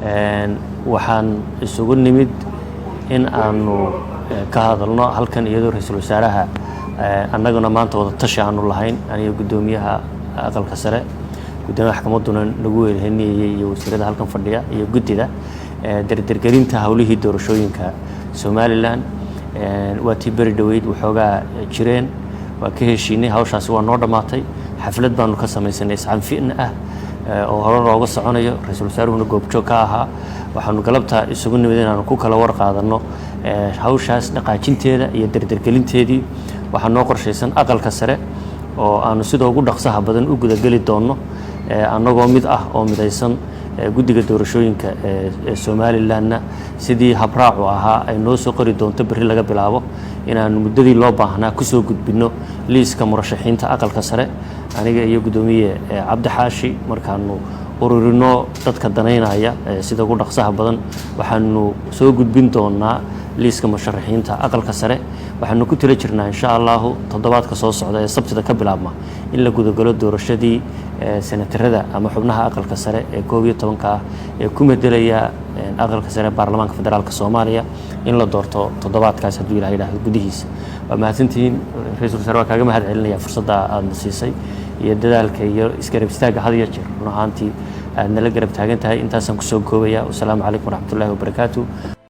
Waxaan isugu nimid in aanu ka hadalno halkan, iyadoo ra-iisul wasaaraha annaguna maanta wada tashi aanu lahayn, aniga, guddoomiyaha aqalka sare, guddoomiyaha maxkamadduna nagu weelheniyayey, iyo wasiirada halkan fadhiya iyo guddida dardergelinta howlihii doorashooyinka Somaliland. Waa tii beri dhoweyd waxoogaa jireen, waa ka heshiinay, hawshaasi waa noo dhammaatay. Xaflad baanu ka samaysanay iscanfin ah oo hore looga soconayo, ra-iisul wasaaruhuna goobjoog ka ahaa. Waxaanu galabta isugu nimid inaanu ku kala war qaadanno hawshaas dhaqaajinteeda iyo dardergelinteedii. Waxaa noo qorshaysan aqalka sare oo aanu sida ugu dhaqsaha badan u gudageli doonno, annagoo mid ah oo midaysan. Guddiga doorashooyinka ee Somalilandna sidii habraacu ahaa ay noo soo qori doonto berri laga bilaabo inaanu muddadii loo baahnaa kusoo gudbinno liiska murashaxiinta aqalka sare. Aniga iyo guddoomiye Cabdi Xaashi markaanu ururino dadka danaynaya, sida ugu dhaqsaha badan waxaanu soo gudbin doonaa liiska musharaxiinta aqalka sare. Waxaanu ku tala jirnaa, insha Allahu, toddobaadka soo socda ee Sabtida ka bilaabma in la gudagalo doorashadii senatarada ama xubnaha aqalka sare ee 11-ka ah ee ku medelaya aqalka sare baarlamaanka federaalka Soomaaliya, in la doorto toddobaadkaas, hadduu Ilaha yidhaahdo, gudihiisa. Waa mahadsantihiin. Ra-iisul wasaare, waa kaaga mahad celinaya fursadda aadna siisay iyo dadaalka iyo isgarab istaagga had iyo jeer run ahaantii aad nala garab taagan tahay. Intaasaan kusoo koobaya. Wasalaamu calaykum waraxmatullahi wabarakaatu.